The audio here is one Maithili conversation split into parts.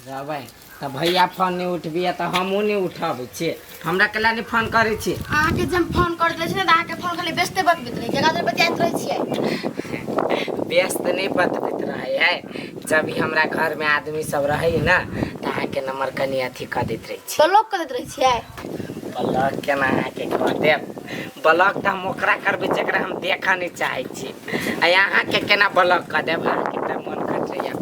रहबै तऽ भैया फोन नहि उठबियै तऽ हमहूँ नहि उठबै छियै। हमरा केला नहि फोन करै छी? अहाँके जब फोन करैत रहै छी ने, तऽ अहाँके फोन खाली व्यस्ते बतबैत रहै छै, जगह बतियाइत रहै छियै। व्यस्त नहि बतबैत रहै है। जब भी हमरा घरमे आदमी सब रहै ने, तऽ अहाँके नंबर कनि अथी कऽ दैत रहै छी। ब्लॉक कऽ दैत रहै छियै? ब्लॉक केना अहाँके कऽ देब? ब्लॉक तऽ हम ओकरा करबै जकरा हम देखऽ नहि चाहै छी। आ अहाँके केना ब्लॉक कऽ देब? अहाँके तऽ मन खटैया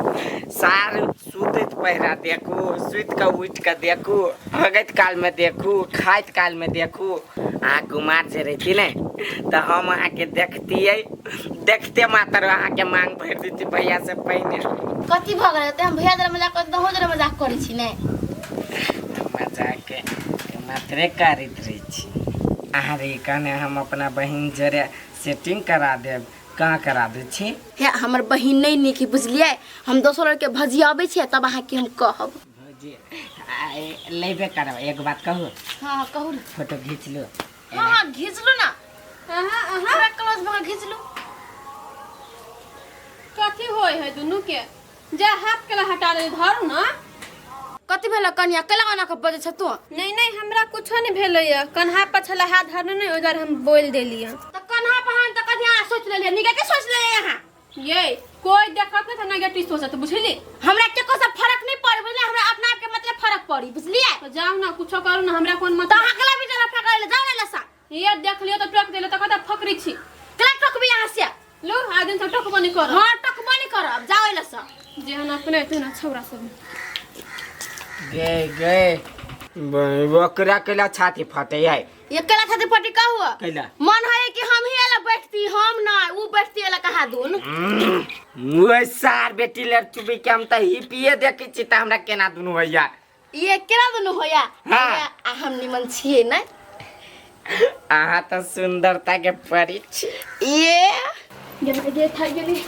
सार। सुतैत पहिरा देखू, सुति कऽ उठि कऽ देखू, हगैत कालमे देखू, खाइत कालमे देखू। अहाँ कुमार जे रहिती ने, तऽ हम अहाँके देखतियै, देखते मात्र अहाँके मांग भरि देती भैया से पहिने। कथी भऽ गेलै? तऽ हम भैया जरा मजाक करैत, अहूँ जरा मजाक करै छी ने? मजाक मात्रे करैत रहै छी। अहाँ रही कहने हम अपना बहिन जरे सेटिंग करा देब, कहाँ करा दै छी? हे, हमर बहिन नहि नीक है, बुझलियै? हम दोसर लड़के भजियाबै छियै, तब अहाँके हम कहब। भौजी लेबे करब। एक बात कहू? हाँ, कहू ने। फोटो घीच लू? हाँ, घीच लू ना। अहाँ अहाँ पूरा क्लोज भऽ घीच लू। कथी होय है दुनू के? जा हाथ के हटा दे, धरू ना। कथी भेल कनिया? केला ओना के बजै छ तू? नहीं नहीं, हमरा कुछो नहीं भेलैया। कन्हा पर छला हाथ धरने नहीं, उधर हम बोल देलियै। तऽ कन्हा पर हम तऽ कथी अहाँ सोच लेलियै? निके के सोच लेलियै अहाँ? ये कोई देखत नहीं था, नेगेटिव सोचत, बुझली? हमरा केको से फरक नहीं पड़े, बुझलियै? हमरा अपना आप के मतलब फरक पड़ी, बुझलियै? तो जाओ ना, कुछो करू ना, हमरा कोन तऽ मतलब। अहाँ केला भी जरा फकड़ै ले जाउ ने लसा। ये देख लियो तो टोक देलो, तो कहता फकरी छी। केला टोकबी अहाँ से? लो आज दिन से टोकबो नहीं करब। हाँ, टोकबो नहीं करब, जाउ एला से। जेहन अपने हेतै ना छौरा सब। गे गे, ओकरा केला छाती फटे है? ये केला छाती फटी का हुआ? कैला? मन है कि हम ही एला बैठती, हम ना उ बैठती एला कहा दून। ओए सार बेटी लड़ चुबी के हम तऽ हिपिए देखै छी, तऽ हमरा केना दुनू होइया। ये केना दुनू होया? हाँ। आ हम निमन छियै ने? अहाँ तऽ सुंदरता के परी छी। ये गे माय गे, थाकि गेली।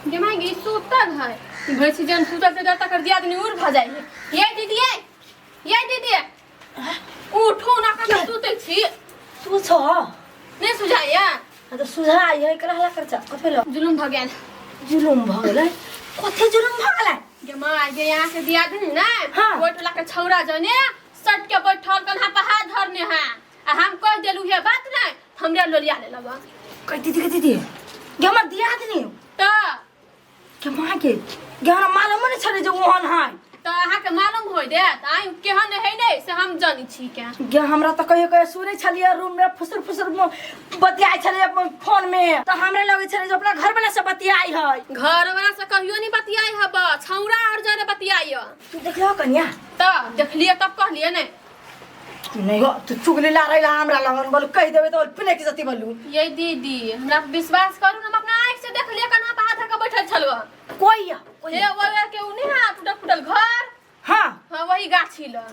गे माय गे, ई सुतल है भै छी। जहन सुतल से तकर दियाद नी उड़ भऽ जाइ है। ये दीदी, ये ये दीदी, उठू ना, कतऽ सुतै छी? तू छ? नहि सुझाइया? तऽ सुझाइ है। केना हल्ला कर छ? कथी भेलो? जुलुम भऽ गेल। जुलुम भऽ गेलै? कथी जुलुम भऽ गेलै? गे माय गे, यहाँ के दियाद नी ने हाँ। ओहि टोला के छौरा जने सट के बैठल, कन्हा पर हाथ धरने है, आ हम कह देलू हे बात नहीं, हमरे लोलिया ले लबा। कह दीदी के दीदी गे, हमर दियाद नी? तऽ के माँ के गे, हमरा मालूम नहि छलै जे ओहन है। तऽ अहाँके मालूम होय देत? आइ केहन है ने से हम जानी छी के। गे, हमरा तऽ कहियो कहियो सुनै छलियै रूम में फुसुर फुसुर बतियाइ छलियै अपन फोन में, तऽ हमरा लगै छलै जे अपना घर वाला से बतियाइ है। घर वाला से कहियो नहीं बतियाई हब, छौरा और जरे बतियाई। तू देखलहो कन्या? तऽ देखलिए तब कहलिए ने। नहीं हो, तू चुगली ला रही हमरा लगन, बोलू कहि देबै तऽ पिने की जती बोलू। ये दीदी, हमरा पर विश्वास करू ना, हम अपना आँख से देखलिए, कन्हा पर हाथ धऽ के बैठल छलवा। कोई या कोई हे, वो के उ नहीं है टूटल फूटल घर? हाँ। हाँ, वही गाछी ल।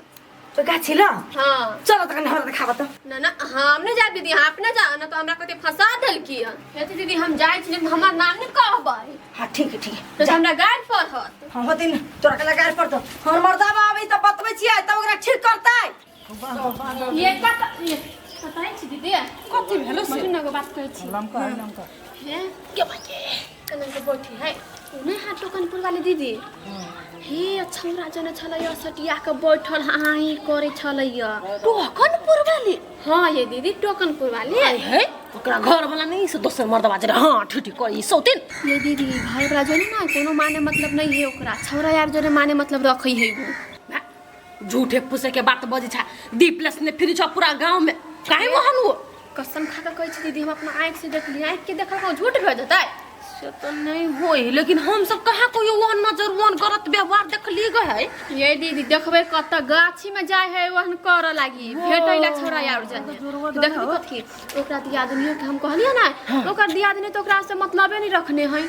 तो गाछी ल? हाँ। चलो तऽ कन्या, हमरा देखाबऽ तऽ। ना ना, हम नहीं जाब दीदी, अहाँ अपने जा ना, तो हमरा कते फंसा देलकी हे। दीदी, हम जाइ छी, लेकिन हमर नाम नहीं कहबै। हाँ, ठीक है, ठीक है। तो हमरा गारि पड़त। हाँ, होतिन तोरा के लगार पड़तो। हमर मर्दाबा आबै तऽ बतबै छियै, तब ओकरा ठीक करतै। ये कत ये बताइ छी दीदी? कथी भेलो से? मधु एगो बात कहै छी। लमका लमका। हे के भाई के कना के बैठी है उ नहीं हाथ टोकनपुर वाली दीदी? हे, छौरा जने छलैया सटिया के बैठल, हाँ ही करै छलैया। टोकनपुर वाली? हाँ ये दीदी, टोकनपुर वाली। है, ओकरा घर वाला नहीं से दोसर मर्दबा जे हाँ ठीक करी सौतिन। ये दीदी, घर वाला जो ना कोनो माने मतलब नहीं है ओकरा, छौरा यार जने माने मतलब रखै है उ। झूठे फूसे के बात बजै छै। दी प्लस ने फ्री छ पूरा गांव में, काहे वहन वो? कसम खा के कहै छी दीदी, हम अपना आँखि से देखली। आँखि के देखल कहूँ झूठ भऽ जेतै? से तो नहीं होई, लेकिन हम सब कहाँ कोई वहन नजर वहन गलत व्यवहार देखली गए है? ये दीदी, देखबै कत गाछी में जाय है वहन करऽ लागी, भेटै ला छौरा यार जने। देखबी कथी, ओकरा दियादनियो के हम कहलियै ना, ओकर दियादनी तऽ ओकरा से मतलबे नहीं रखने है।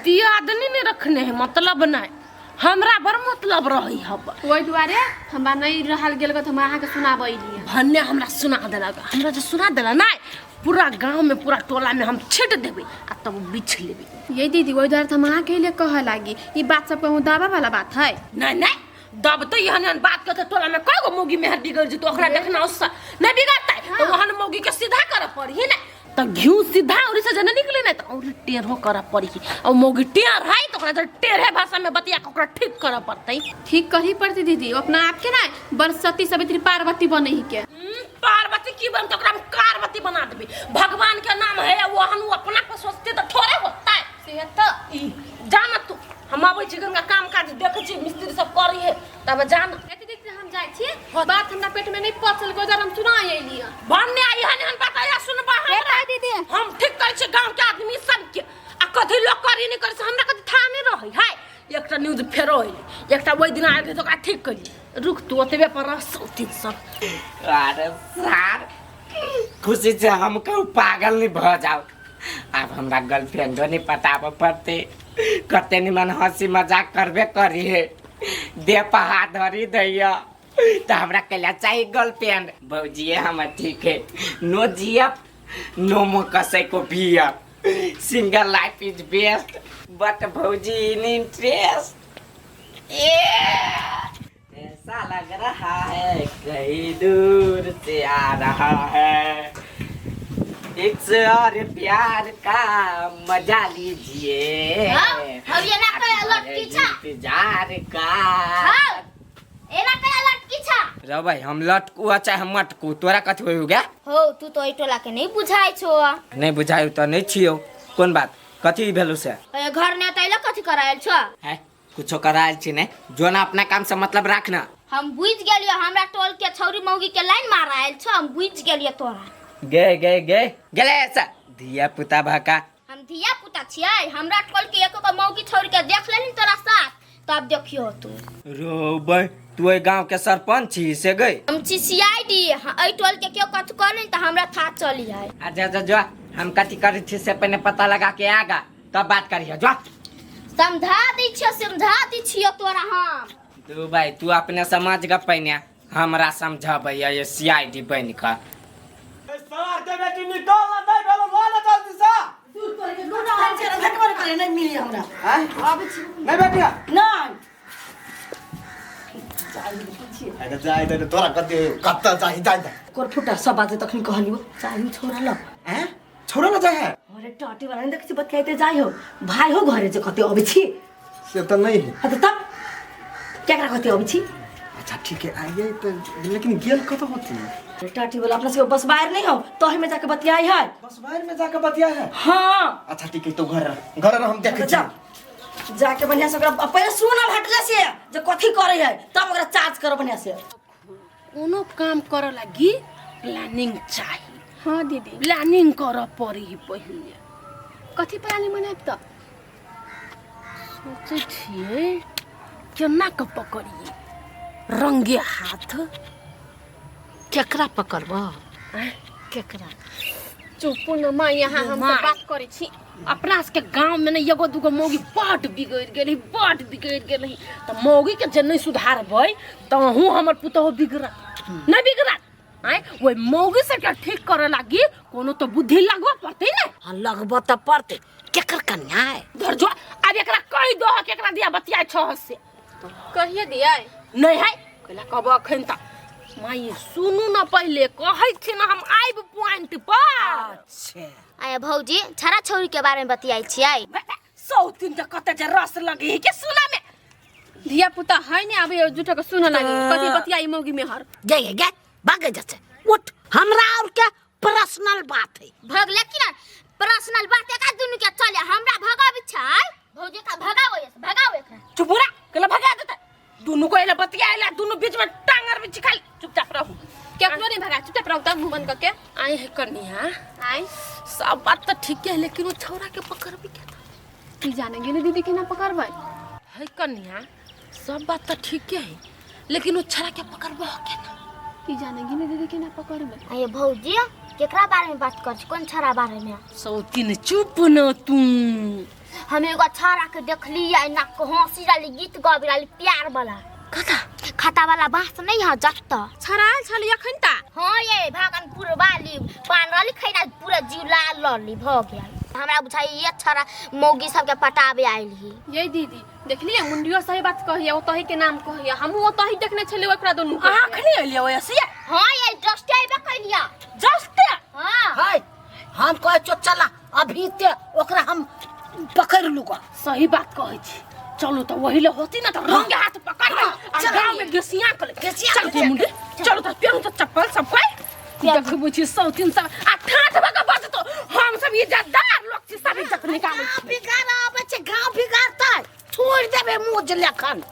दियादनी नहीं रखने है मतलब नहीं, हमरा बड़ मतलब रही हब। ओहि दुआरे हमरा नहीं रहल गेल तऽ हम अहाँके सुनाबै लिए। भन्ने हमरा सुना देलक। हमरा जे सुना देला नहीं, पूरा गांव में पूरा टोला में हम छीट देबै आ तब बिछ लेबै। ये दीदी, ओहि दुआरे तऽ हम अहाँके लिए कहऽ लागी, ई बात सब कहूँ दाबा वाला बात है? नहीं नहीं, दब तो एहन एहन बात के टोला में कय गो मौगी मेहर बिगड़ जेतौ। ओकरा देखना उससे नहीं बिगड़तै तो वहन मौगी के सीधा करऽ पड़ी ना। त घिउ सीधा औरी से जने निकले ना त औरी टेढ़ो करऽ पड़ी और मौगी टेढ़ है त ओकरा जरे टेढ़े भाषा में बतिया के ओकरा ठीक करऽ पड़तै। ठीक करही पड़तै दीदी, अपना आप के ना बरसती सवित्री पार्वती बनै ही के। पार्वती की बनते, ओकरा हम कारवती बना देबै। भगवान के नाम है वो, हम अपना को सोचते त थोड़े होतै। से त ई जान तू, हम आबै छी गंगा काम काज देखै छी मिस्त्री सब करै है तब जान। एते दीदी हम जाइ छी, बात हमरा पेट में नहीं पचल गोजर हम सुना अइली। भन्ने आई हन हन बात आया सुनबा हमरा। दीदी हम ठीक करै छी गांव के आदमी सबके आ कथी लोग करी नहीं करै से हमरा कथी था नहीं रहै है। एकटा न्यूज फेरो अइली, एकटा ओहि दिन आयल तऽ ओकरा ठीक करी। रुक तू ओतबे पर रह सौतीन सब। अरे सार खुशी से हम कहूँ पागल नहीं भ जाओ। आब हमरा गर्लफ्रेंडो नहीं पटाबऽ पड़तै, कते निमन हंसी मजाक करबे करी है, देह पर हाथ धरी दैया तो हमरा कैला चाही गर्लफ्रेंड। भौजिए हमर ठीक है, नो जियप नो मोकसै को बियप, single life is best but भौजी इन इंटरेस्ट। ऐसा लग रहा है कहीं दूर से आ रहा है, इक्स और प्यार का मजा लीजिए। हाँ, अब ये ना कहे लटकी छा। इंतजार का। हाँ, एना कहे लटकी छा। रे भाई हम लटकू आ चाहे हम मटकू, तोरा कथी हो गया? हो तू तो एहि टोला के नहीं बुझाइ छो। नहीं बुझाइ तो नहीं छियो, कोन बात कथी भेलु से? ए, घर ने तैला कथी करायल छो? है कुछो करायल छी नहीं, जो ना अपना काम से मतलब रखना। हम बुझ गेलियो, हमरा टोल के छौरी मौगी के लाइन मार आयल छो, हम बुझ गेलियो तोरा। गे गे गे गेले ऐसा धिया पुता भाका। हम धिया पुता छियै, हमरा टोल के एको गो मौगी छौरी के देख लेलिन तोरा साथ तब देखियो तू। रो बे तू एहि गांव के सरपंच छी से गई? हम छी सीआईडी, एहि टोल के केओ कथी करलिन त हमरा था चली है। अच्छा अच्छा जो हम कथी करै छी से पहले पता लगा के आगा तब बात करियो। जो समझा दै छियो, समझा दै छियो तोरा हम। तू भाई तू अपने समझ ग पहिने, हमरा समझाबैया ये सीआईडी बनि कऽ। सार के बेटी निकल ना नहीं भेलो ला ना जल्दी से। दूर तोड़ के दूर हम छै भेटबे करे नहीं मिली हमरा। हैं? नहीं बेटिया नहीं अरे जाय दे तोरा कते कत्ता जाहि जाय दे। कोर फुटा सब बात तखनी कहलियो चाही छोरा ल। हैं छोरा ल जाय है? अरे टाटी वाला नहीं देखै छी बतियाइते जाय हो, भाई हो घरे जे कते अबै छी से त नहीं है। हां त तब केकरा कते अबै छी? अच्छा ठीक है आइए तो, लेकिन गेल कत होती? टाटी वाला अपना सब बस बाहर नहीं हो तो में जाके बतियाई है। बस बाहर में जाके बतिया है? हाँ। अच्छा ठीक है तो घर घर हम देखे जा जाके बढ़िया से ओकरा पहिले सुन हटले से जे कथी करे है तब ओकरा चार्ज कर बढ़िया से। कोनो काम करे लागी प्लानिंग चाहिए। हाँ दीदी प्लानिंग करऽ पड़ी पहिले। कथी प्लानिंग बनायब त? सोचै छियै केना के पकड़िए रंगे हाथ। केकरा पकड़ब? केकरा? चुप न माँ, यहाँ हम सब बात करै छी। अपना सबके गाँव में ने एगो दूगो मौगी बड बिगड़ि गेल बड बिगड़ि गेल। तऽ मौगी के जे नहीं सुधारबै तऽ अहूँ हमर पुतोहु बिगड़त नहीं बिगड़त। आँय ओहि मौगी सबके ठीक करे लागी कोनो तो बुद्धि लगबऽ पड़तै ने। हाँ लगबऽ तऽ पड़तै। केकर कन्या है? धर जो आब एकरा कहि दो कि एकरा दिया बतियाइ छह से। कहिए दिया नहीं है कैला कहबो अखन त माई सुनू न पहिले कहै छी न हम आइब पॉइंट पर। अच्छा आया भौजी छड़ा छौरी के बारे में बतियाइ छियै। सौतीन त कते जे रस लगी के सुना में। धिया पुता है ने आबे जुटा के सुन लागी कथी बतियाई मौगी में हर। गे गे गे भाग जसे उठ, हमरा और के पर्सनल बात है। भगले की ना पर्सनल बात एक दुनु के चले हमरा भगाबी छै भौजी का भगाबो ये भगाबो एकरा। चुप हो कला भगा देता दुनु को एला बतियाइला दुनु बीच में टांगर में चिखाल। चुपचाप रहू केकरो नहीं भगा, चुपचाप रहू तब मुंह बंद करके। आई है कन्या आई सब बात तो ठीक है लेकिन वो छौरा के पकड़बी के की जाने गेली दीदी के ना पकड़बै है। कन्या सब बात तो ठीक है लेकिन वो छौरा के पकड़बो के ना की जाने गेली दीदी के ना पकड़बै। अरे भौजी केकरा बारे में बात कर छी, कोन छौरा बारे में? सौतीन चुप न तू। हम एगो छौरा के देखलियै ना हंसी रहली गीत गाबि रहली प्यार वाला कथा खाता वाला बांस नहीं है जत्त छौरा आयल छली अखन ता। हाँ ये भागनपुर वाली पान रहली खैना पूरा जीव लाल लली भ गेल। हमरा बुझाइ ये छौरा मौगी सबके पटाबे आयल ही। ये दीदी देखलियै मुंडियो सही बात कहिया ओतही के नाम कहिया हमहू ओतही देखने छलियै ओकरा दुनू के। अहाँ अखनी एलियै ओयसिया? हाँ ये जस्ट आइबे कइलिया जस्ट? हाँ हाय हम कहै छो चला अभी ते ओकरा हम पकड़ लूगा। सही बात कहै छी, चलू तऽ वही ले होती ना तऽ रंगे हाथ पकड़ ले आ चल। गाँव में गेसिया कर ले। गेसिया चल कर ले। मुंडे चलू तऽ पेरू तऽ चप्पल सब कोई देखबै छी सौतीन सब आ ठाठ भऽ कऽ बजतो। हम सब इज्जतदार लोक छी, सब इज्जत निकालै गाँव छी। बिगाड़ आबै छै, गाँव बिगाड़तै, छोड़ि देबै मुँह जे लेखन।